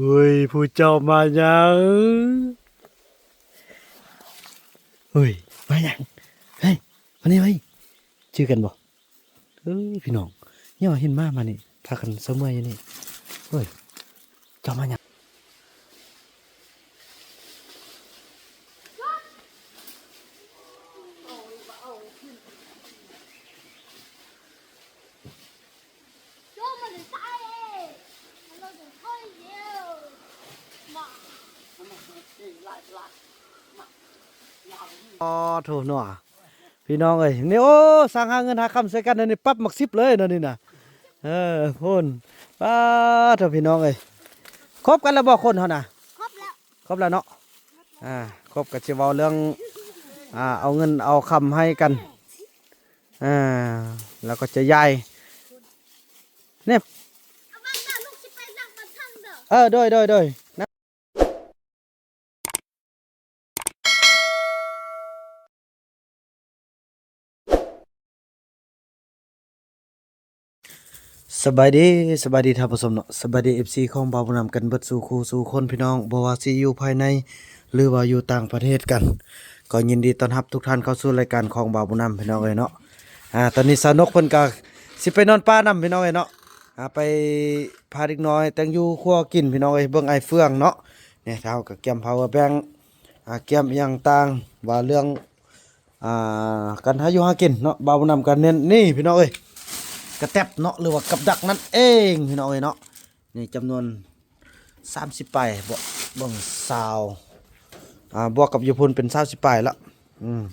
ເຮີ້ຍ ຜູ້ເຈົ້າມາຫຍັງ? ເຮີ້ຍ ມາຫຍັງ? ເຮີ້ຍ ມານີ້ເວີຍ ຈື່ກັນບໍ່? ເອີ ພີ່ນ້ອງ ເຫັນໝາ ມານີ້ ພາກັນເຊົາເມື່ອຍຢູ່ນີ້. ເຮີ້ຍ ເຈົ້າມາຫຍັງ? ອໍ ໂທ້ເນາະ ພີ່ນ້ອງເອີຍ ນີ້ ໂອ້ ສ້າງຫາເງິນຫາຄຳໃສ່ກັນ ອັນນີ້ປັບໝາກສິບເລີຍເນາະນີ້ນະ. ເອີ ພຸ້ນ ປາດໂທ້ ພີ່ນ້ອງເອີຍ ຄົບກັນແລ້ວບໍ່ຄົນເຮົານະ? ຄົບແລ້ວ ຄົບແລ້ວເນາະ. ອ່າ ຄົບກໍຊິເວົ້າເລື່ອງ ອ່າ ເອົາເງິນເອົາຄຳໃຫ້ກັນ ອ່າ ແລ້ວກໍຈະຢາຍ ນີ້ ເອີ ໂດຍ ໂດຍ ໂດຍ. ສະບາຍດີ ສະບາຍດີທ່ານຜູ້ຊົມເນາະ ສະບາຍດີ ເອັຟຊີ ຂອງບ່າວບຸນນຳກັນເບິດສູ່ຄູ່ສູ່ຄົນ ພີ່ນ້ອງ ບໍ່ວ່າຊິຢູ່ພາຍໃນ ຫຼືວ່າຢູ່ຕ່າງປະເທດກັນ ກໍຍິນດີຕ້ອນຮັບທຸກທ່ານເຂົ້າສູ່ລາຍການຂອງບ່າວບຸນນຳ ພີ່ນ້ອງເອີຍເນາະ. ອ່າ ຕອນນີ້ສາວນົກເພິ່ນກໍຊິໄປນອນປ່ານຳ ພີ່ນ້ອງເອີຍເນາະ ອ່າ ໄປພາເດັກນ້ອຍແຕ່ງຢູ່ຄົວກິນ ພີ່ນ້ອງເອີຍ ເບິ່ງອ້າຍເຟືອງເນາະ. ນີ້ ເຮົາກໍກຽມ power bank ອ່າ ກຽມອີ່ຫຍັງຕ່າງ ວ່າເລື່ອງ ອ່າ ການຫາຢູ່ຫາກິນເນາະ ບ່າວບຸນນຳກໍເນັ້ນ ນີ້ ພີ່ນ້ອງເອີຍ ກະແຕັບເນາະ ຫຼືວ່າກັບດັກນັ້ນເອງ ພີ່ນ້ອງເອີຍເນາະ. ນີ້ຈຳນວນສາມສິບປາຍ ບວກເບິ່ງຊາວ ອ່າ ບວກກັບຢູ່ພຸ້ນເປັນຊາວສິບປາຍລະ. ອືມ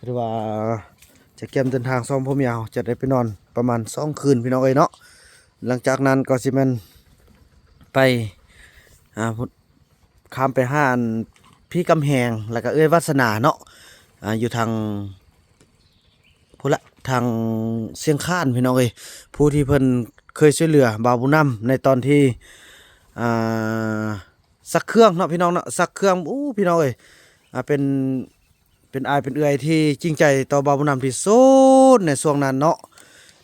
ຖືວ່າຈະກຽມເດີນທາງສອງຜົວເມຍ ເຮົາຈະໄດ້ໄປນອນປະມານສອງຄືນ ພີ່ນ້ອງເອີຍເນາະ. ຫຼັງຈາກນັ້ນກໍຊິແມ່ນໄປ ອ່າ ພຸ້ນ ຂ້າມໄປຫາອັນ ພີ່ກຳແຫງ ແລ້ວກໍເອື້ອຍວາສະໜາເນາະ ອ່າ ຢູ່ທາງ ພຸ້ນລະ ທາງຊຽງຄານ ພີ່ນ້ອງເອີຍ ຜູ້ທີ່ເພິ່ນເຄີຍຊ່ວຍເຫຼືອບ່າວບຸນນຳໃນຕອນທີ່ ອ່າ ຊັກເຄື່ອງເນາະ ພີ່ນ້ອງເນາະ ຊັກເຄື່ອງ. ໂອ້ ພີ່ນ້ອງເອີຍ ອ່າ ເປັນ ເປັນອ້າຍເປັນເອື້ອຍທີ່ຈິງໃຈຕໍ່ບ່າວບຸນນຳທີ່ສຸດໃນຊ່ວງນັ້ນເນາະ.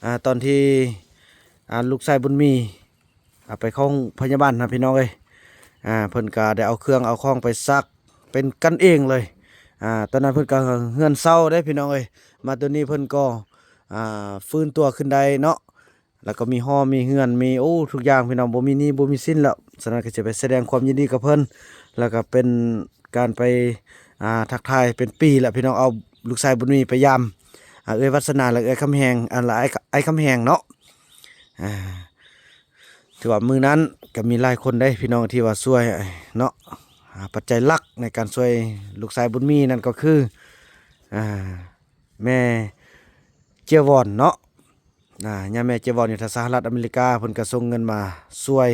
ອ່າ ຕອນທີ່ ອ່າ ລູກຊາຍບຸນມີ ອ່າ ໄປເຂົ້າໂຮງພະຍາບານນະ ພີ່ນ້ອງເອີຍ ອ່າ ເພິ່ນກະໄດ້ເອົາເຄື່ອງເອົາຂອງໄປຊັກເປັນກັນເອງເລີຍ. ອ່າ ຕອນນັ້ນເພິ່ນກະເຮືອນເຊົາເດ້ ພີ່ນ້ອງເອີຍ ມາຕອນນີ້ເພິ່ນກໍ ອ່າ ຟື້ນຕົວຂຶ້ນໄດ້ເນາະ ແລ້ວກໍມີຫໍມີເຮືອນ ມີ ໂອ້ ທຸກຢ່າງ ພີ່ນ້ອງ ບໍ່ມີໜີ້ບໍ່ມີສິນແລ້ວ. ສະນັ້ນກໍຈະໄປສະແດງຄວາມຍິນດີກັບເພິ່ນ ແລ້ວກໍເປັນການໄປ ອ່າ ທັກທາຍເປັນປີແລ້ວ ພີ່ນ້ອງ ເອົາລູກຊາຍບຸນມີໄປຢາມ ອ່າ ເອື້ອຍວັດສະໜາ ແລະ ເອື້ອຍຄຳແຫງ ອັນ ລະ ອ້າຍ ອ້າຍຄຳແຫງເນາະ. ອ່າ ຖືວ່າມື້ນັ້ນກໍມີຫຼາຍຄົນເດ້ ພີ່ນ້ອງ ທີ່ວ່າຊ່ວຍເນາະ. ອ່າ ປັດໄຈຫຼັກໃນການຊ່ວຍລູກຊາຍບຸນມີນັ້ນກໍຄື ອ່າ ແມ່ເຈຍວອນເນາະ. ອ່າ ຍາແມ່ເຈຍວອນຢູ່ທາງສະຫະລັດອາເມລິກາ ເພິ່ນກໍສົ່ງເງິນມາຊ່ວຍ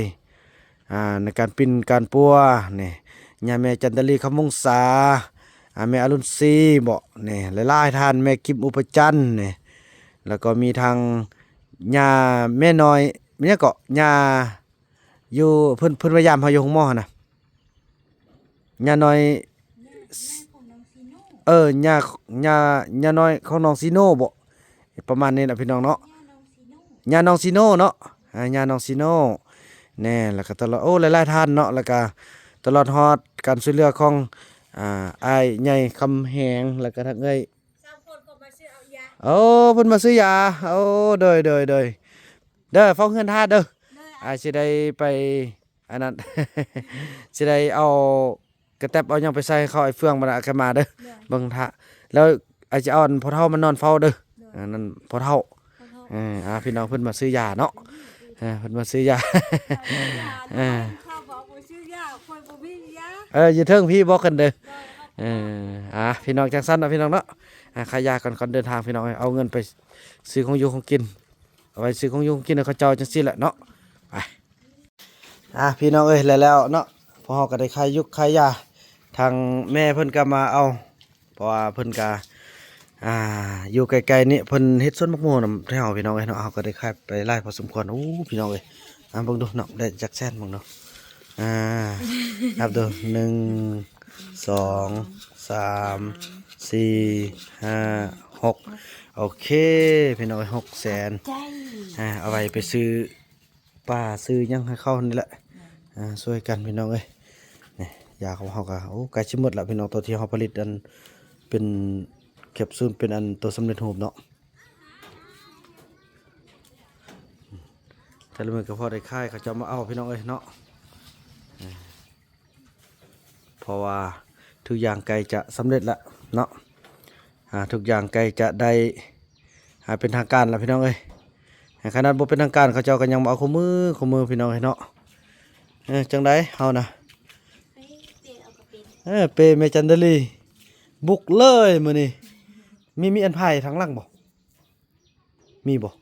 ອ່າ ໃນການປິ່ນການປົວນີ້ ຍາແມ່ຈັນດາລີ ຄຳວົງສາ ອ່າ ແມ່ອະລຸນສີບໍນີ້ ຫຼາຍໆທ່ານ ແມ່ກິມອຸປະຈັນນີ້ ແລ້ວກໍມີທາງຍາແມ່ນ້ອຍ ແມ່ຫຍັງເກາະ ຍາຢູ່ ເພິ່ນ ເພິ່ນມາຢາມເຮົາຢູ່ໂຮງໝໍຫັ້ນນະ ຍານ້ອຍ ເອີ ຍາ ຍາ ຍານ້ອຍຂອງນ້ອງຊີໂນບໍ ປະມານນີ້ລະ ພີ່ນ້ອງເນາະ. ຍານ້ອງຊີໂນເນາະ ອ່າ ຍານ້ອງຊີໂນແນ່ ແລ້ວກໍຕະຫຼອດ ໂອ້ ຫຼາຍໆທ່ານເນາະ ແລ້ວກໍຕະຫຼອດຮອດການຊ່ວຍເຫຼືອຂອງ ອ່າ ອ້າຍໃຫຍ່ຄຳແຫງ ແລ້ວກໍທັງເອື້ອຍ ສາມຄົນກໍມາຊື້ເອົາຢາ ໂອ້ ເພິ່ນມາຊື້ຢາ ໂອ້ ໂດຍ ໂດຍ ໂດຍ ເດີ ເຝົ້າເຮືອນຖ້າເດີ ໂດຍ ອ້າຍຊິໄດ້ໄປ ອັນນັ້ນ ຊິໄດ້ເອົາກະແຕັບເອົາຫຍັງໄປໃສ່ໃຫ້ເຂົາ ອ້າຍເຟືອງ ບັດນະ ກະມາເດີ ໂດຍ ເບິ່ງຖ້າ ແລ້ວອ້າຍຈະເອົາອັນພໍ່ເຖົ້າມານອນເຝົ້າເດີ ໂດຍ ອັນນັ້ນພໍ່ເຖົ້າ ພໍ່ເຖົ້າ ເອີ ອ່າ ພີ່ນ້ອງເພິ່ນມາຊື້ຢາເນາະ ເອີ ເພິ່ນມາຊື້ຢາ ເອີ ຂ້າບອກບໍ່ຊື້ຢາ ຂ້ອຍບໍ່ມີຢາ ເອີ ຢູ່ເທິງພີ້ບອກກັນເດີ ໂດຍ ເອີ ອ່າ ພີ່ນ້ອງ ຈັ່ງຊັ້ນເນາະ ພີ່ນ້ອງເນາະ ອ່າ ຂາຍຢາກ່ອນ ກ່ອນເດີນທາງ ພີ່ນ້ອງເອີຍ ເອົາເງິນໄປຊື້ຂອງຢູ່ຂອງກິນ ເອົາໄວ້ຊື້ຂອງຢູ່ຂອງກິນໃຫ້ເຂົາເຈົ້າ ຈັ່ງຊີ້ແຫຼະເນາະ ໄປ ອ່າ ພີ່ນ້ອງເອີຍ ແລ້ວໆເນາະ ພວກເຮົາກໍໄດ້ຂາຍຢຸກຂາຍຢາ ທາງແມ່ເພິ່ນກໍມາເອົາ ເພາະວ່າເພິ່ນກໍ ອ່າ ຢູ່ໃກ້ໆນີ້ ເພິ່ນເຮັດສວນໝາກໂມນຳແຖວ ພີ່ນ້ອງເອີຍເນາະ ເຮົາກໍໄດ້ຂາຍໄປຫຼາຍພໍສົມຄວນ. ໂອ້ ພີ່ນ້ອງເອີຍ ອ່າ ເບິ່ງດູເນາະ ໄດ້ຈັກແສນເບິ່ງດູ ອ່າ ນັບດູ ໜຶ່ງ ສອງ ສາມ ສີ່ ຫ້າ ຫົກ ໂອເຄ ພີ່ນ້ອງເອີຍ ຫົກແສນ ໃຈ ອ່າ ເອົາໄວ້ໄປຊື້ ປາຊື້ຫຍັງໃຫ້ເຂົານີ້ແຫຼະ ແມ່ນ ອ່າ ຊ່ວຍກັນພີ່ນ້ອງເອີຍ. ນີ້ ຢາຂອງເຮົາກໍ ໂອ້ ໃກ້ຊິໝົດລະພີ່ນ້ອງ ຕົວທີ່ເຮົາຜະລິດອັນເປັນແຄັບຊູນ ເປັນອັນຕົວສຳເລັດຮູບເນາະ. ແຕ່ລະມື້ກໍພໍໄດ້ຂາຍ ເຂົາເຈົ້າມາເອົາພີ່ນ້ອງເອີຍເນາະ. ເພາະວ່າທຸກຢ່າງໃກ້ຈະສຳເລັດລະເນາະ ອ່າ ທຸກຢ່າງໃກ້ຈະໄດ້ ອ່າ ເປັນທາງການລະພີ່ນ້ອງເອີຍ. ໃນຂະໜາດບໍ່ເປັນທາງການ ເຂົາເຈົ້າກໍຍັງມາເອົາຄູ່ມື້ຄູ່ມື້ພີ່ນ້ອງເອີຍເນາະ. ເອີ ຈັ່ງໃດເຮົານະ ເອີ ເປແມ່ຈັນດາລີ ບຸກເລີຍມື້ນີ້. ມີ ມີອັນພາຍທາງຫຼັງບໍ່? ມີບໍ່?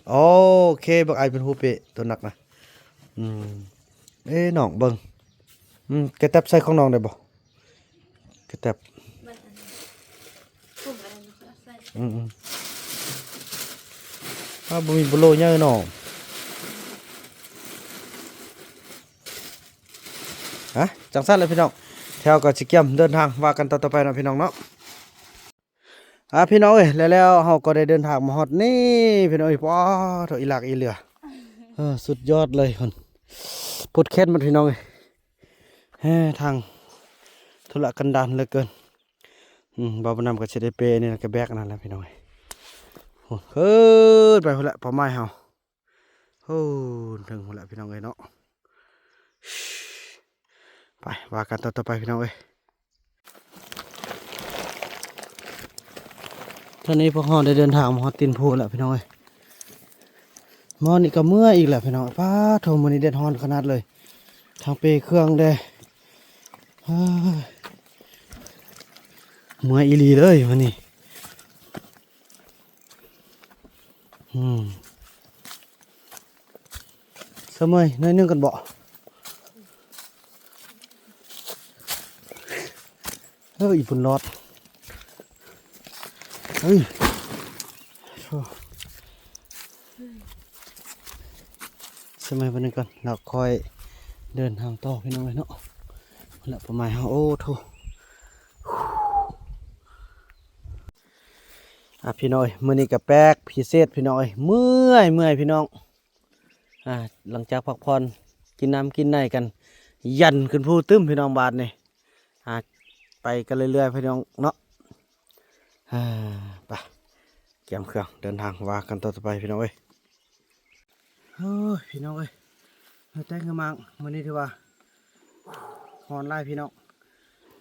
ໂອເຄ ບັກອາຍເປັນຜູ້ເປ ຕົວໜັກນະ. ອືມ ເອີ ນ້ອງເບິ່ງ ອືມ ກະແຕັບໃສ່ຂອງນ້ອງໄດ້ບໍ່? ກະແຕັບ ມັນອັນ ປຸ້ມອັນນັ້ນໃສ່ ອືມໆ ອ້າວ ບໍ່ມີໂບໂລໃຫຍ່ນ້ອງ. ຮະ ຈັ່ງຊັ້ນແຫຼະພີ່ນ້ອງ ແຖວກໍຊິກຽມເດີນທາງວ່າກັນຕໍ່ໆໄປເນາະພີ່ນ້ອງເນາະ. ອ່າ ພີ່ນ້ອງເອີຍ ແລ້ວ ແລ້ວເຮົາກໍໄດ້ເດີນທາງມາຮອດນີ້ພີ່ນ້ອງເອີຍ. ປ້າໂທ້ ອີຫຼາກອີເຫຼືອ ເອີ ສຸດຍອດເລີຍພຸ້ນ ປົດແຂນໝົດພີ່ນ້ອງເອີຍ. ເອີ ທາງທຸລະກັນດານເຫຼືອເກີນ. ອືມ ບ່າວບຸນນຳກໍຊິໄດ້ເປນີ້ລະ ກະແບກນັ້ນລະພີ່ນ້ອງເອີຍ. ໂອ້ ຂຶ້ນໄປພຸ້ນລະ ເປົ້າໝາຍເຮົາ. ໂອ້ ເຖິງພຸ້ນແຫຼະພີ່ນ້ອງເອີຍເນາະ. ໄປ ວ່າກັນຕໍ່ໆໄປພີ່ນ້ອງເອີຍ. ຕອນນີ້ພວກເຮົາໄດ້ເດີນທາງມາຮອດຕີນພູແລ້ວພີ່ນ້ອງເອີຍ. ມານີ້ກໍເມື່ອຍອີກແລ້ວພີ່ນ້ອງ. ປ້າໂທ້ ມື້ນີ້ແດດຮ້ອນຂະໜາດເລີຍ ທັງເປເຄື່ອງແດ່. ເອີ ເມື່ອຍອີ່ຫຼີເລີຍມື້ນີ້. ອືມ ສະເໝີຍໜ້ອຍໜຶ່ງກັນເບາະ. ເອີ ອີ່ປຸ່ນລອດ ເອີ ໂອ້ ສະເໝີຍປານນີ້ກ່ອນ ແລ້ວຄ່ອຍເດີນທາງຕໍ່ພີ່ນ້ອງເອີຍເນາະ. ແລ້ວປະມານເຮົາ ໂອ້ໂທ້. ອ່າ ພີ່ນ້ອງເອີຍ ມື້ນີ້ກໍແປກພິເສດພີ່ນ້ອງເອີຍ ເມື່ອຍ ເມື່ອຍພີ່ນ້ອງ. ອ່າ ຫຼັງຈາກພັກຜ່ອນ ກິນນ້ຳກິນໃນກັນ ຢັນຂຶ້ນພູຕື່ມພີ່ນ້ອງບາດນີ້. ອ່າ ໄປກັນເລື້ອຍໆພີ່ນ້ອງເນາະ. ອ່າ ໄປ ກຽມເຄື່ອງເດີນທາງ ວ່າກັນຕໍ່ໆໄປພີ່ນ້ອງເອີຍ. ໂອ້ຍ ພີ່ນ້ອງເອີຍ ເຫື່ອແຕກເຫື່ອໝາກ ມື້ນີ້ຖືວ່າຮ້ອນຫຼາຍພີ່ນ້ອງ.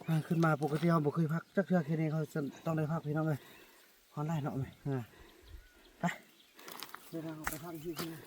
ອ່າ ຂຶ້ນມາປົກກະຕິເຮົາບໍ່ເຄີຍພັກຈັກເທື່ອ ແຄ່ນີ້ເຮົາຈະຕ້ອງໄດ້ພັກພີ່ນ້ອງເອີຍ. ຮ້ອນຫຼາຍເນາະແມ່. ອ່າ ໄປ ເດີນທາງອອກໄປພັກອີກທີໜຶ່ງ.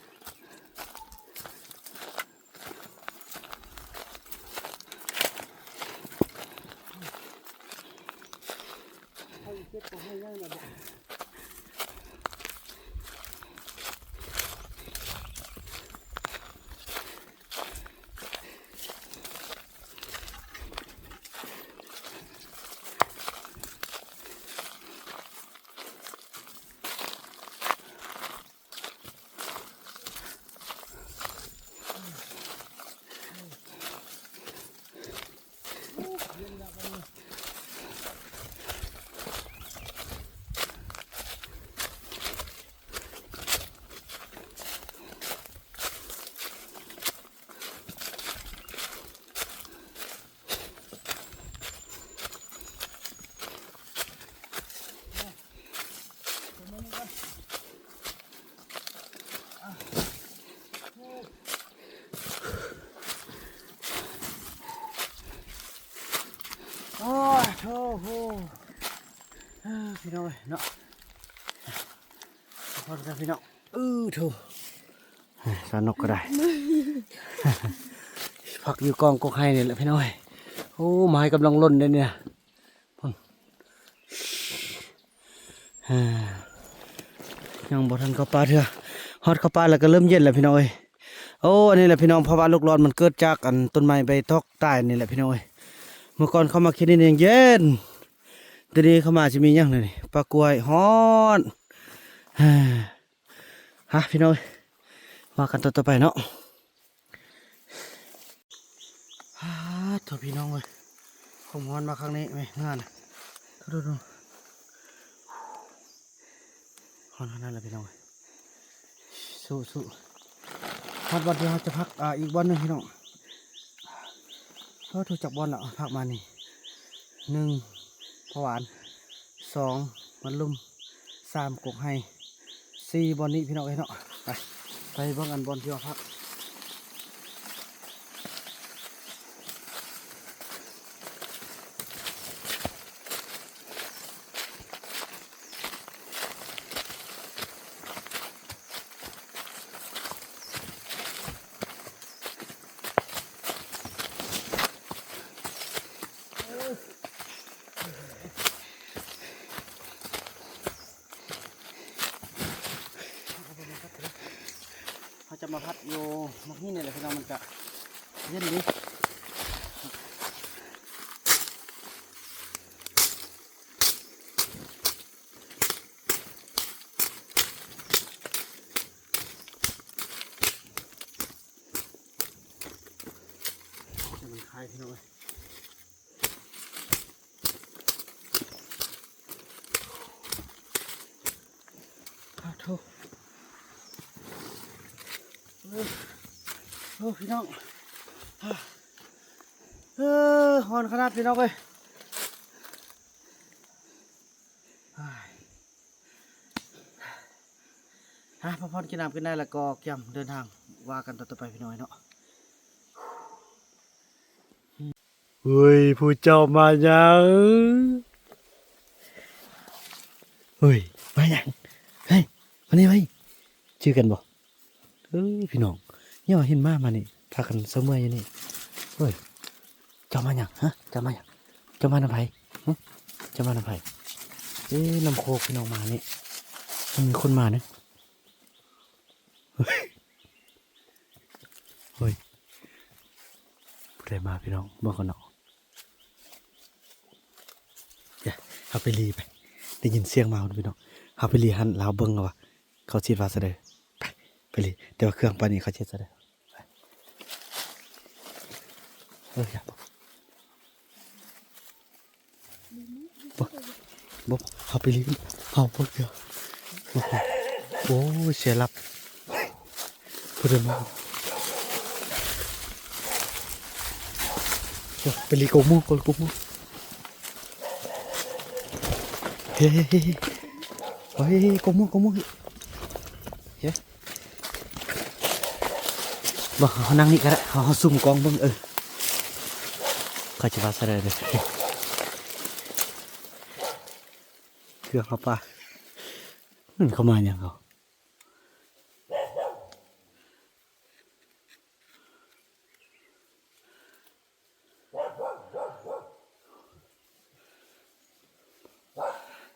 ໂອ້ຍ ໂທ້ ໂອ້ ເອີ ພີ່ນ້ອງເອີຍເນາະ ຂໍໂທດກັນພີ່ນ້ອງ. ເອີ ໂທ້ ສາວນົກກໍໄດ້ ພັກຢູ່ກອງກົກໄຮນີ້ແຫຼະພີ່ນ້ອງເອີຍ. ໂອ້ ໝາຍກຳລັງຫຼົ່ນເດ້ນີ້ນະ. ພຸ້ນ ຍັງບໍ່ທັນເຂົ້າປ່າເທື່ອ ຮອດເຂົ້າປ່າແລ້ວກໍເລີ່ມເຢັນແລ້ວພີ່ນ້ອງເອີຍ. ໂອ້ ອັນນີ້ແຫຼະພີ່ນ້ອງ ພາວະໂລກຮ້ອນມັນເກີດຈາກອັນຕົ້ນໄມ້ໃບຕອກຕາຍນີ້ແຫຼະພີ່ນ້ອງເອີຍ. ເມື່ອກ່ອນເຂົ້າມາເຂດນີ້ຍັງເຢັນ ດຽວນີ້ເຂົ້າມາຊິມີຫຍັງນີ້ ປ່າກ້ວຍ ຮ້ອນ. ຮະ ພີ່ນ້ອງເອີຍ ວ່າກັນຕໍ່ໆໄປເນາະ. ອາ ໂທ້ ພີ່ນ້ອງເອີຍ ຄວາມຮ້ອນມາຄັ້ງນີ້ແມ່ ງານ ໂທ້ໆ ຮ້ອນຂະໜາດລະພີ່ນ້ອງເອີຍ. ສູ້ໆ ຮອດບ່ອນທີ່ເຮົາຈະພັກ ອ່າ ອີກບ່ອນໜຶ່ງພີ່ນ້ອງ. ເຮົາຖືກຈັກບ່ອນແລ້ວ ພັກມານີ້ ໜຶ່ງ ຜະຫວານ ສອງ ມັນລຸ່ມ ສາມ ກົກໄຮ່ ສີ່ ບ່ອນນີ້ພີ່ນ້ອງເອີຍເນາະ. ໄປ ໄປເບິ່ງອັນບ່ອນທີ່ວ່າພັກ. ເຮົາຈະມາພັກຢູ່ໝ່ອງນີ້ນີ້ແຫຼະພີ່ນ້ອງ ມັນກະເຢັນດີ. ມັນຄາຍພີ່ນ້ອງເອີຍ. ໂອ້ ໂອ້ ພີ່ນ້ອງ ເອີ ຮ້ອນຂະໜາດພີ່ນ້ອງເອີຍ. ອ່າ ພັກຜ່ອນກິນນ້ຳກິນໄດ້ ແລ້ວກໍກຽມເດີນທາງ ວ່າກັນຕໍ່ໄປພີ່ນ້ອງເນາະ. ເຮີ້ຍ ຜູ້ເຈົ້າມາຫຍັງ? ເຮີ້ຍ ມາຫຍັງ? ເຮີ້ຍ ມານີ້ເວີຍ ຈື່ກັນບໍ່? ເອີ ພີ່ນ້ອງ ເຫັນໝາມານີ້ ພາກັນເຊົາເມື່ອຍຢູ່ນີ້. ເຮີ້ຍ ເຈົ້າມາຫຍັງ? ຮະ ເຈົ້າມາຫຍັງ? ເຈົ້າມານຳໃຜ? ຮະ ເຈົ້າມານຳໃຜ? ເອີ ນຳໂຄກພີ່ນ້ອງ ມານີ້ ມັນມີຄົນມາເນາະ. ເຮີ້ຍ ຜູ້ໃດມາພີ່ນ້ອງ ເບິ່ງກ່ອນເນາະ. ເຮົາໄປຫຼີໄປ ໄດ້ຍິນສຽງມາພີ່ນ້ອງ. ເຮົາໄປຫຼີຫັ້ນ ລາວເບິ່ງວ່າເຂົາຊິເຮັດວ່າຊັ້ນໃດ. ໄປ ໄປຫຼີ ແຕ່ວ່າເຄື່ອງປານນີ້ເຂົາຊິເຮັດຊັ້ນໃດ. ເອີ ຢ່າ ບໍ່ ບໍ່ ເຮົາໄປຫຼິ້ນ ເຮົາບໍ່ເຊື່ອ. ໂອ້ໂຫ ໂອ້ຍ ເສຍຫຼັກ ຜູ້ໃດມາ. ເອີ ໄປຫຼິ້ນກົກໝູ່ ກົກໝູ່. ເຮີ້ຍ ເຮີ້ຍ ເຮີ້ຍ ເຮີ້ຍ ກົກໝູ່ ກົກໝູ່. ເຮີ້ຍ ບໍ່ ເຮົານັ່ງນີ້ກໍໄດ້ ເຮົາ ເຮົາຊຸ່ມກ້ອງເບິ່ງ. ເອີ ເຂົາຈະວ່າຊັ້ນໃດເດີ້. ເຄື່ອງເຂົ້າປ່າ ມັນເຂົ້າມາຫຍັງເຂົາ?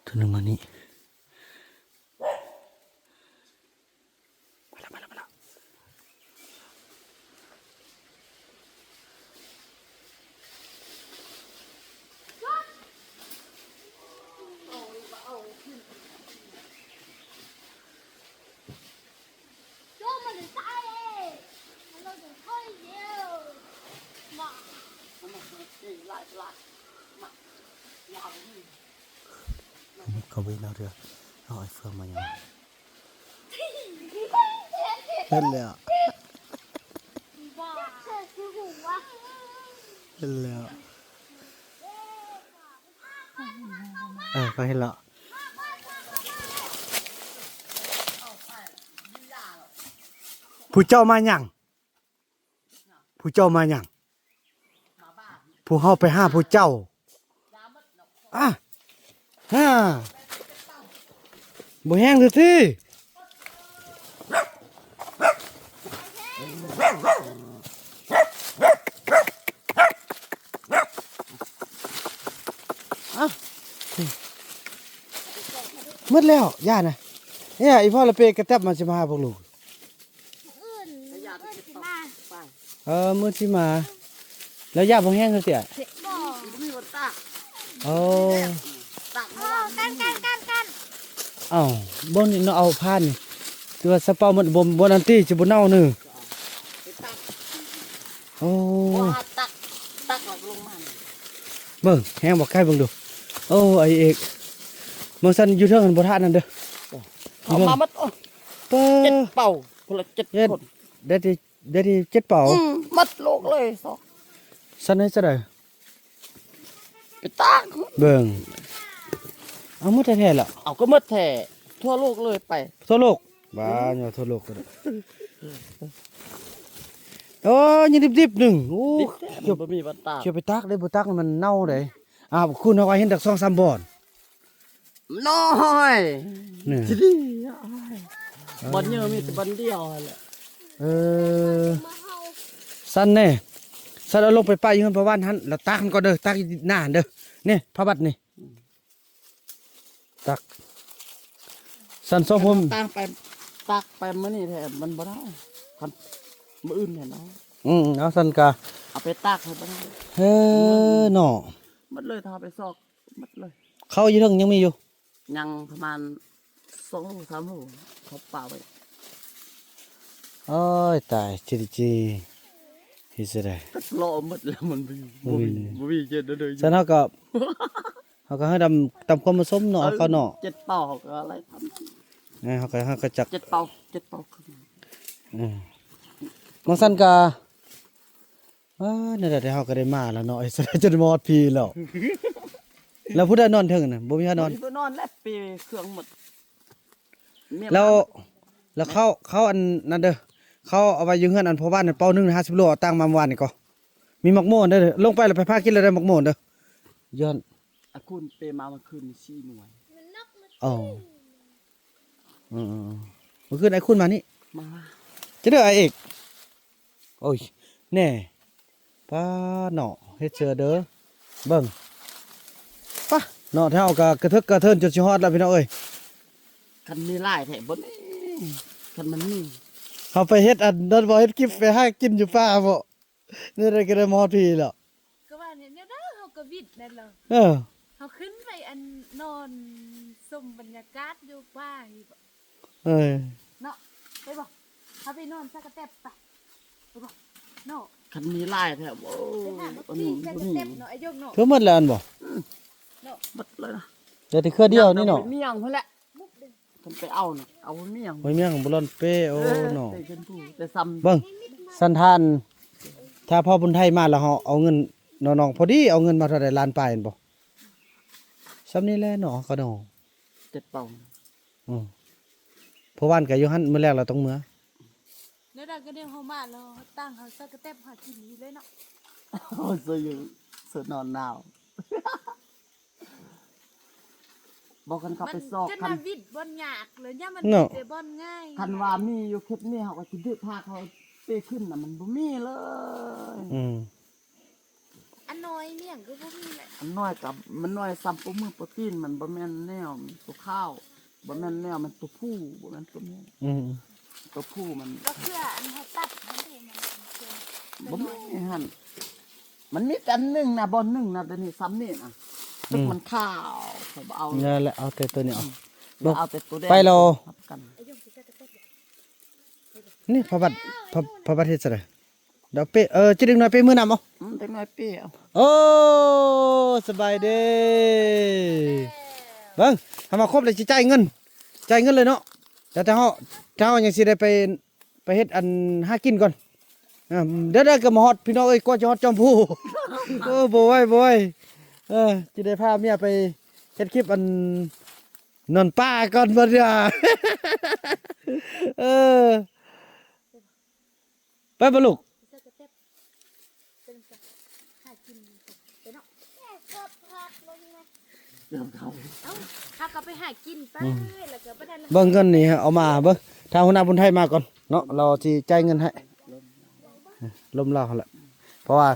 ໂຕໜຶ່ງມານີ້. ມາແລ້ວ ມາແລ້ວ ມາແລ້ວ. ເຂົາບໍ່ເອົາເທື່ອ ເອົາໄອ້ເຟືອງມາຫຍັງ? ເຫັນແລ້ວ ເຫັນແລ້ວ. ເອີ ຂ້ອຍເຫັນແລ້ວ. ຜູ້ເຈົ້າມາຫຍັງ? ຜູ້ເຈົ້າມາຫຍັງ? ຜູ້ເຮົາໄປຫາຜູ້ເຈົ້າ. ອາ ຮາ ບໍ່ແຮງເທື່ອຕິ. ເອົ້າ ໝົດແລ້ວ ຢ່ານະ. ເອີ ອີພໍ່ລະເປກະແຕັບມາ ຊິມາຫາພວກລູກ. ອື່ນ ມື້ອື່ນຊິມາ. ເອີ ມື້ອື່ນຊິມາ. ແລ້ວຢາບໍ່ແຮງເທື່ອຕິ? ບໍ່. ໂອ້ ກັນ ກັນ ກັນ ກັນ. ເອົ້າ ບໍ່ນີ້ເນາະ ເອົາຜ່ານນີ້ ຄືວ່າສະເປົາມັນບໍ່ ບໍ່ນັ້ນຕິ ຊິບໍ່ເນົ່າເນີ. ໂອ້ ຕັກ ຕັກແລ້ວລົງມາ. ເບິ່ງ ແຮງບໍ່ ໃກ້ເບິ່ງດູ. ໂອ້ ໄອ້ເອກ ເບິ່ງຊັ້ນຢູ່ເທິງຫັ້ນບໍ່ທາດນັ້ນເດີ. ເອົາມາໝົດ. ໂອ້ ເຈັດເປົາ ຄົນລະເຈັດຄົນ. ໄດ້ທີ່ ໄດ້ທີ່ເຈັດເປົາ. ອືມ ໝົດໂລກເລີຍ ຊອກ. ຊັ້ນໃຫ້ຊະໃດ? ໄປຕາກ. ເບິ່ງ ເອົາໝົດແທ້ໆລະ. ເອົາກໍໝົດແທ້ ທົ່ວໂລກເລີຍໄປ. ທົ່ວໂລກ? ບ້າ ອືມ ຍອດທົ່ວໂລກກໍໄດ້. ໂອ້ຍ ຍັງດິບໆໜຶ່ງ. ໂອ້ ດິບແທ້ ມັນບໍ່ມີວັນຕາກ. ຊິໄປຕາກໄດ້ ບໍ່ຕາກມັນເນົ່າເດ້. ອ້າວ ຄຸນເຮົາກໍເຫັນຈັກສອງສາມບ່ອນ. ນ້ອຍ ນີ້ ຊິດີ ບ່ອນເຍອະມີແຕ່ບ່ອນດຽວຫັ້ນແຫຼະ. ເອີ ຊັ້ນແນ່ ຊັ້ນເອົາລົງໄປປະຢູ່ເຮືອນພໍ່ບ້ານຫັ້ນ ແລ້ວຕາກມັນກ່ອນເດີ ຕາກຢູ່ໜ້າຫັ້ນເດີ. ນີ້ ຜ້າບັດນີ້ ຕາກ ຊັ້ນສອງຄົນ ຕາກໄປ ຕາກໄປມື້ນີ້ແທ້ ມັນບໍ່ໄດ້ ຄັນມື້ອື່ນແທ້ເນາະ. ອືມ ເອົາຊັ້ນກະ ເອົາໄປຕາກໃຫ້ບໍ່ໄດ້. ເອີ ເນາະ ໝົດເລີຍ ຖ້າເອົາໄປຊອກ ໝົດເລີຍ. ເຂົ້າຢູ່ເທິງຍັງມີຢູ່? ຍັງປະມານສອງໂລສາມໂລ ເຂົາປະໄວ້. ໂອ້ຍ ຕາຍ ຈິດຈີ ເຮັດຈັ່ງໃດ? ກໍເລາະໝົດແລ້ວ ມັນບໍ່ມີ ບໍ່ມີ ບໍ່ມີເຈັດເດີ. ຊັ້ນເຮົາກໍ ເຮົາກໍໃຫ້ຕາມ ຕາມຄວາມເໝາະສົມເນາະ. ເອີ ເຂົ້າເນາະ ເຈັດເປົາ ເຮົາກໍໄລ່ທຳ. ເອີ ເຮົາກໍ ເຮົາກໍຈັກ ເຈັດເປົາ ເຈັດເປົາເຄິ່ງ. ເອີ ຈັ່ງຊັ້ນກໍ ອ້າ ແນວໃດເຮົາກໍໄດ້ມາແລ້ວເນາະ ຈົນມາຮອດພີ້ແລ້ວ. ແລ້ວຜູ້ໃດນອນເທິງນະ? ບໍ່ມີໃຜນອນ ບໍ່ມີຜູ້ນອນແລ້ວ ເປເຄື່ອງໝົດ. ແລ້ວ ແລ້ວເຂົາ ເຂົາອັນນັ້ນເດີ ເຂົາເອົາໄວ້ຢູ່ເຮືອນອັນພໍ່ບ້ານນັ້ນ ເປົາໜຶ່ງຫ້າສິບໂລ ເອົາຕັ້ງມາມື້ວານນີ້ກໍ ມີໝາກໂມນເດີ ລົງໄປແລ້ວໄປພາກິນແລ້ວໄດ້ໝາກໂມນເດີ ຍ້ອນ ອາຄຸນເປມາມື້ຄືນນີ້ສີ່ໜ່ວຍ. ອໍ ເອີໆໆ ມື້ຄືນອ້າຍຄຸນມານີ້ ມາ ຈະເດີອ້າຍເອກ. ໂອ້ຍ ແນ່ ປ້າເນາະ ເຮັດເສືອເດີ ເບິ່ງ ປະເນາະ ເຮົາກະກະເຖິກກະເທີນຈົນຊິຮອດແລ້ວພີ່ນ້ອງເອີຍ. ຄັນມີຫຼາຍແທ້ບໍ່ນີ້ ຄັນມັນມີ ເຮົາໄປເຮັດອັນນັ້ນບໍ່ ເຮັດຄລິບໄປຫາກິນຢູ່ປ່າບໍ່ ແນວໃດກະໄດ້ມາຮອດພີ້ແລ້ວ. ກະວ່າແນວໃດເຮົາກະວິດແມ່ນລະ ເອີ ເຮົາຂຶ້ນໄປອັນນອນຊົມບັນຍາກາດຢູ່ປ່ານີ້ບໍ. ເອີ ເນາະ ໄປບໍ່ ເຮົາໄປນອນຊະກະແຕັບປະ ໄປບໍ່ເນາະ. ຄັນມີຫຼາຍແທ້ ໂອ້ ໄປຫາມາກິນຊະກະແຕັບເນາະ ອາຍົກເນາະ. ຄືໝົດແລ້ວຫັ້ນບໍ່? ອືມ ເນາະ ໝົດເລີຍນະ ເຫຼືອແຕ່ເຄືອດຽວນີ້ເນາະ ຍາງໄປເໝ້ຽງພຸ້ນແຫຼະ ຄັນໄປເອົານະ ເອົາເໝ້ຽງ ໂອ້ຍ ເໝ້ຽງບໍ່ລອນເປ້. ໂອ້ ເອີ ເນາະ ເປັນຊຳພູ ແຕ່ຊຳ ເບິ່ງ ສັນທານ ຖ້າພໍ່ບຸນໄທມາແລ້ວເຮົາເອົາເງິນ ນ້ອງໆ ພໍດີເອົາເງິນມາເທົ່າໃດ ລ້ານປາຍແມ່ນບໍ່? ຊ່ຳນີ້ແຫຼະເນາະ ຂະໜອງ ເຈັດເປົາ. ອືມ ເພາະວ່າກະຢູ່ຫັ້ນ ມື້ແລກລາວຕ້ອງເມືອ. ແລ້ວດາກະເດວເຮົາມາແລ້ວ ຕັ້ງເຮົາໃສ່ກະແຕັບຫາກິນນີ້ເລີຍເນາະ. ໂອ້ຍ ເສືອຢູ່ ເສືອນອນໜາວ. ບໍ່ ຄັນເຂົາໄປຊອກ ຄັນ ມັນຈົນວ່າວິດບ່ອນຍາກ ແລ້ວຍາມມັນ ເນາະ ມີແຕ່ບ່ອນງ່າຍ. ຄັນວ່າມີຢູ່ເຂດນີ້ ເຮົາກໍຊິດຶບພາເຂົາເປຂຶ້ນນະ ມັນບໍ່ມີເລີຍ. ອືມ ອັນນ້ອຍມີຫຍັງຄືບໍ່ມີແຫຼະ ອັນນ້ອຍກໍມັນນ້ອຍຊ່ຳໂປມືໂປຕີນ ມັນບໍ່ແມ່ນແນວ ໂຕຂາວ ບໍ່ແມ່ນແນວ ມັນໂຕຜູ້ ບໍ່ແມ່ນໂຕແມ່. ອືມ ໂຕຜູ້ມັນ ກໍເຄືອອັນເຮົາຕັດຫັ້ນເດ ມັນເປັນເຄືອ ບໍ່ມີຫັ້ນ ມັນມີແຕ່ອັນໜຶ່ງນະ ບ່ອນໜຶ່ງນະ ແຕ່ນີ້ຊ່ຳນີ້ນະ ອືມ ມັນຂາວ ຂ້ອຍບໍ່ເອົາ ນັ້ນແຫຼະ ເອົາແຕ່ໂຕນີ້ເອົາ ອືມ ບໍ່ ເອົາແຕ່ໂຕແດງ ໄປແລ້ວ ຮັບກັນ. ນີ້ພະບັດ ພະ ພະບັດເຮັດຈັ່ງໃດ? ດອກເປ້ ເອີ ຈິເດັກນ້ອຍເປ້ມືນຳເອົາ ອືມ ເດັກນ້ອຍເປ້ເອົາ. ໂອ້ ສະບາຍດີ ເບິ່ງ ຖ້າມາຄົບແລ້ວຊິຈ່າຍເງິນ ຈ່າຍເງິນເລີຍເນາະ. ແຕ່ຖ້າເຮົາ ຖ້າເຮົາຍັງຊິໄດ້ໄປ ໄປເຮັດອັນຫາກິນກ່ອນ. ອ່າ ດຽວໆ ກໍມາຮອດ ພີ່ນ້ອງເອີຍ ກວ່າຈະຮອດຈອມພູ. ໂອ້ ບໍ່ໄຫວ ບໍ່ໄຫວ. ເອີ ຊິໄດ້ພາເມຍໄປເຮັດຄລິບອັນນອນປ່າກ່ອນບັດນີ້. ເອີ ໄປບໍ່ລູກ? ເຮົາກໍໄປຫາກິນໄປ ອືມ ແລ້ວກໍບໍ່ໄດ້ ເບິ່ງເງິນນີ້ເອົາມາເບິ່ງ ຖ້າຫົວໜ້າບຸນໄທມາກ່ອນເນາະ ລາວຊິຈ່າຍເງິນໃຫ້ ລົມລາວຫັ້ນແຫຼະ. ເພາະວ່າ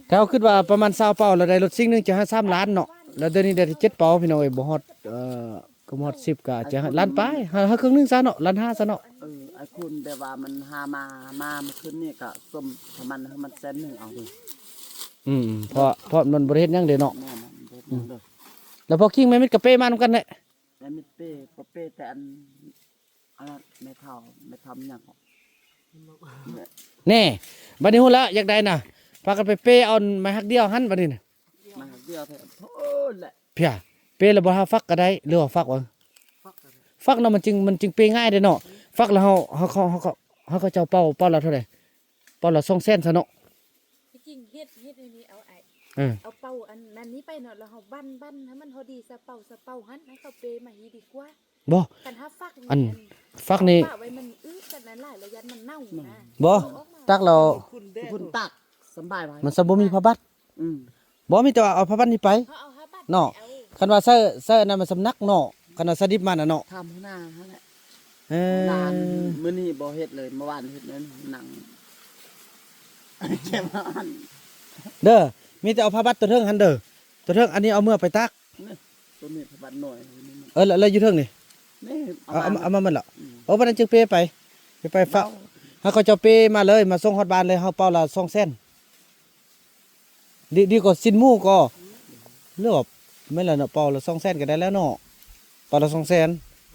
ແຕ່ເຮົາຄິດວ່າປະມານຊາວເປົາ ລະໄດ້ລົດຊິງໜຶ່ງຈະໃຫ້ສາມລ້ານເນາະ ລະດຽວນີ້ໄດ້ແຕ່ເຈັດເປົາ ພີ່ນ້ອງເອີຍ ບໍ່ຮອດ ເອີ ກໍໝົດສິບກະຈະລ້ານປາຍ ຫາ ຫາເຄິ່ງໜຶ່ງຊະເນາະ ລ້ານຫ້າຊະເນາະ. ເອີ ໄອ້ຄຸນແບບວ່າມັນຫາມາ ມາມື້ຄືນນີ້ກະສົມປະມານໃຫ້ມັນແສນໜຶ່ງເອົາເດີ. ອືມ ເພາະ ເພາະມັນບໍ່ໄດ້ເຮັດຫຍັງເດ້ເນາະ. ແມ່ນ ອືມ ແລ້ວພໍຄິງແມ່ມິດກະເປ້ມານຳກັນແຫຼະ ແມ່ມິດເປ້ ກໍເປ້ແຕ່ອັນ ອັນນັ້ນ ແມ່ເຖົ້າ ແມ່ເຖົ້າຫຍັງເກາະ ແນ່ ບັດນີ້ຮູ້ລະ ຢາກໄດ້ນະ ພາກັນໄປເປ້ເອົາໄມ້ຮັກດຽວຫັ້ນບັດນີ້ນະ ໄມ້ຮັກດຽວແທ້ ໂອ້ຍແຫຼະ. ເພຍ ເປ້ແລ້ວບໍ່ຫາຝັກກໍໄດ້ ຫຼືວ່າຝັກວະ? ຝັກເນາະ ມັນຈຶ່ງ ມັນຈຶ່ງເປ້ງ່າຍເດ້ເນາະ. ຝັກແລ້ວເຮົາ ເຮົາ ເຮົາ ເຮົາ ເຮົາເຂົາເຈົ້າເປົ່າ ເປົ່າລະເທົ່າໃດ? ເປົ່າລະສອງແສນຊະເນາະ. ທີ່ຈິງເຮັດ ເຮັດອັນນີ້ເອົາໄອ້ ເອີ ເອົາເປົ່າອັນນັ້ນນີ້ໄປເນາະ ແລ້ວເຮົາບັ້ນ ບັ້ນໃຫ້ມັນພໍດີຊະເປົາ ຊະເປົາຫັ້ນ ໃຫ້ເຂົາເປມາຮີດີກວ່າ. ບໍ່ ຄັນເຮົາຟັກ ອັນ ອັນ ຟັກນີ້ ເອົາປະໄວ້ມັນອືດກັນຫຼາຍ ລະຢ້ານມັນເນົ່ານະ. ບໍ່ ຕັກແລ້ວ ຄຸນຕັກສຳບາຍໄວ້ ມັນຊະບໍ່ມີຜ້າບັດ. ອືມ ບໍ່ ມີແຕ່ວ່າເອົາຜ້າບັດນີ້ໄປ ເຮົາເອົາຜ້າບັດ ເນາະ ໄປເອົາ. ຄັນວ່າໃຊ້ ໃຊ້ອັນນັ້ນມັນສຳໜັກເນາະ ຄັນວ່າໃຊ້ດິບມານະເນາະ. ຖາມຫົວໜ້າຫັ້ນແຫຼະ. ເອີ ຫຼານມື້ນີ້ບໍ່ເຮັດເລີຍ ເມື່ອວານເຮັດນັ້ນ ນັ່ງເກັບອັນ ເດີ ມີແຕ່ເອົາຜ້າບັດຕົວເທິງຫັ້ນເດີ ຕົວເທິງອັນນີ້ເອົາເມືອໄປຕາກ. ນີ້ ຕົວນີ້ຜ້າບັດນ້ອຍ ເອີ ແລ້ວ ແລ້ວຢູ່ເທິງນີ້ ນີ້ ເອົາ ເອົາມາ ເອົາມາໝົດລະ. ອືມ ໂອ້ ບັດນັ້ນຈຶ່ງເປໄປ ເປໄປຝາກ ເອົາ ໃຫ້ເຂົາເຈົ້າເປມາເລີຍ ມາສົ່ງຮອດບ້ານເລີຍ ເຮົາເປົ່າລະສອງແສນ. ດີ ດີກວ່າຊີ້ນໝູກໍ ຫຼືວ່າແມ່ນລະເນາະ ເປົ່າລະສອງແສນກໍໄດ້ແລ້ວເນາະ ເປົ່າລະສອງແສນ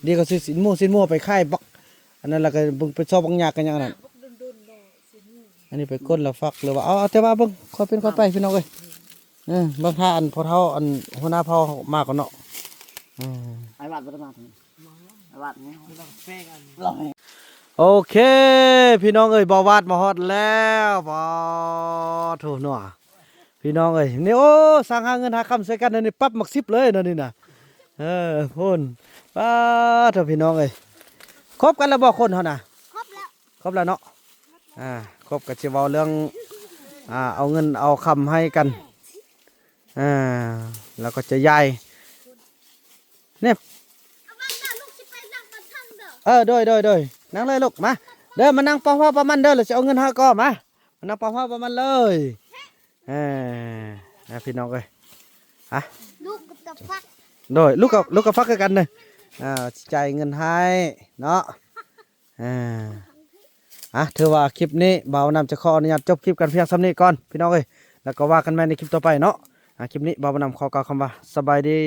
ດີກວ່າຊື້ຊີ້ນໝູ ຊີ້ນໝູໄປຂາຍບັກ ອັນນັ້ນລະກໍເບິ່ງໄປຊອບບັກຫຍ້າກັນຫຍັງນັ້ນ. ອັນນີ້ໄປກົ້ນລະຝັກ ຫຼືວ່າ ເອົາ ເອົາແຕ່ວ່າເບິ່ງ ຄ່ອຍເປັນຄ່ອຍໄປພີ່ນ້ອງເອີຍ. ເອີ ເບິ່ງຖ້າອັນພໍ່ເຖົ້າ ອັນຫົວໜ້າເຜົ່າມາກ່ອນເນາະ. ເອີ ອ້າຍວາດບໍ່ໄດ້ມາເທື່ອ ອ້າຍວາດນີ້ ໂອເຄ ພີ່ນ້ອງເອີຍ ບ່າວວາດມາຮອດແລ້ວ ປາໂທ້ເນາະ ພີ່ນ້ອງເອີຍ. ນີ້ ໂອ້ ສ້າງຫາເງິນຫາຄຳໃສ່ກັນ ອັນນີ້ປັບໝາກສິບເລີຍເນາະນີ້ນະ. ເອີ ພຸ້ນ ປາໂທ້ ພີ່ນ້ອງເອີຍ ຄົບກັນແລ້ວບໍ່ຄົນເຮົານະ? ຄົບແລ້ວ ຄົບແລ້ວເນາະ. ອ່າ ຄົບກໍຊິເວົ້າເລື່ອງ ອ່າ ເອົາເງິນເອົາຄຳໃຫ້ກັນ ອ່າ ແລ້ວກໍຈະຢາຍ ນີ້ ເອີ ໂດຍ ໂດຍ ໂດຍ ນັ່ງເລີຍລູກ ມາເດີ ມານັ່ງປະຫົວປະມັນເດີ ແລ້ວຊິເອົາເງິນໃຫ້ກໍ ມາ ມານັ່ງປະຫົວປະມັນເລີຍ. ເອີ ນະ ພີ່ນ້ອງເອີຍ ຮະ ລູກກັບ ໂດຍ ລູກກັບ ລູກກັບຟັກຄືກັນເດີ. ອ່າ ຊິຈ່າຍເງິນໃຫ້ເນາະ. ອ່າ ອ່ະ ຖືວ່າຄລິບນີ້ບ່າວນຳຈະຂໍອະນຸຍາດຈົບຄລິບກັນພຽງສ່ຳນີ້ກ່ອນ ພີ່ນ້ອງເອີຍ ແລ້ວກໍວ່າກັນໃໝ່ໃນຄລິບຕໍ່ໄປເນາະ. ອ່າ ຄລິບນີ້ບ່າວນຳຂໍກ່າວຄຳວ່າ ສະບາຍດີ.